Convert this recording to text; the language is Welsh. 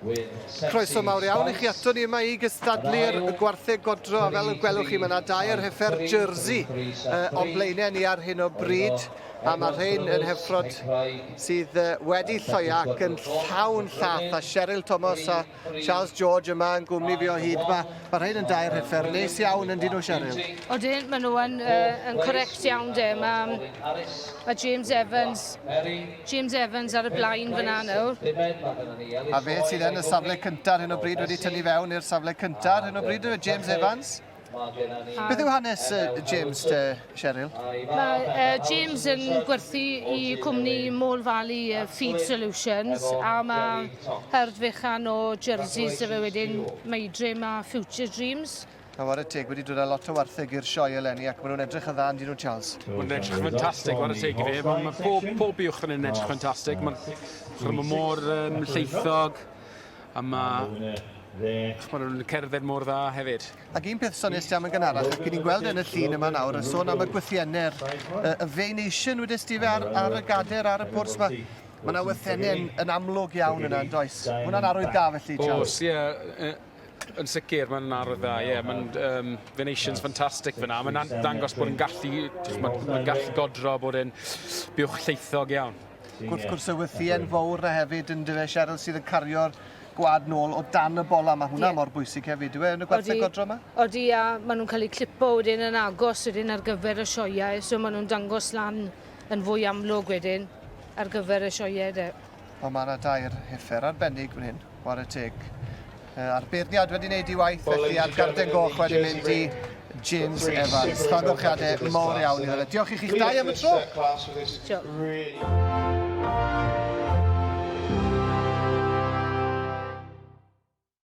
Croeso mawr iawn i chi ato ni yma i gystadlu'r gwartheg godro a fel y gwelwch chi mae yna dair heffer Jersey o'n blaenau ni ar hyn o bryd a mae rhain yn heffrod sydd wedi lloia ac yn llawn llath a Cheryl Thomas a Charles George yma yn gwmni fi o hyd. Mae, mae rhain yn dair heffer neis iawn yn dyn nhw, Cheryl. Odyn, maen nhw yn, yn correct iawn de. Mae, mae James Evans, James Evans ar y blaen fyna nawr. A fe sydd yn y safle cyntaf ar hyn o bryd wedi tynnu fewn i'r safle cyntaf ar hyn o bryd, James Evans. Beth yw hanes James te, Cheryl? Mae James yn gwerthu i cwmni Mole Valley Feed Solutions a mae herd fechan o jerseys 'da fe wedyn, Maidrim a Future Dreams. A ware teg, wedi dod â lot o wartheg i'r sioe eleni ac maen nhw'n edrych yn dda yn dyn nhw, Charles? Maen nhw'n edrych yn ffantastig, ware teg i fi. Mae ma pob, pob buwch fan hyn yn edrych ffantastig. Mae'n ma mor um, lleithog a mae ma nhw'n cerdded mor dda hefyd. Ac un peth sonies ti am yn gynharach, ac ni'n gweld yn y llun yma nawr, y sôn am y gwythiennau'r y, y venation wedest ti fe ar, ar y gader, ar y pwrs. Mae ma yna wythiennau yn, yn amlwg iawn yna, yn does? Hwna'n arwydd da felly, Charles? Oes, ie. Yeah. Yn sicr, mae'n arwydd dda, ie. Mae'n um, venations ffantastig fyna. Mae'n dangos bod yn gallu, mae'n ma gallu godro, bod e'n buwch lleithog iawn. Wrth gwrs y wythien fawr na hefyd yn dyfe Cheryl sydd yn cario'r gwad nôl o dan y bola. Mae hwnna yeah. mor bwysig hefyd, dyw e, yn y gwartheg godro yma? Odi, a maen nhw'n cael eu clipo wedyn yn agos wedyn ar gyfer y sioeau, so maen nhw'n dangos lan yn fwy amlwg wedyn ar gyfer y sioeau de. Ond mae yna dair heffer arbennig fan hyn, ware teg. A'r beirniad wedi wneud ei waith, felly a'r garden goch wedi mynd i James Evans. Llongyfarchiadau mawr iawn iddo fe. Diolch i chi'ch dau am y tro. Diolch.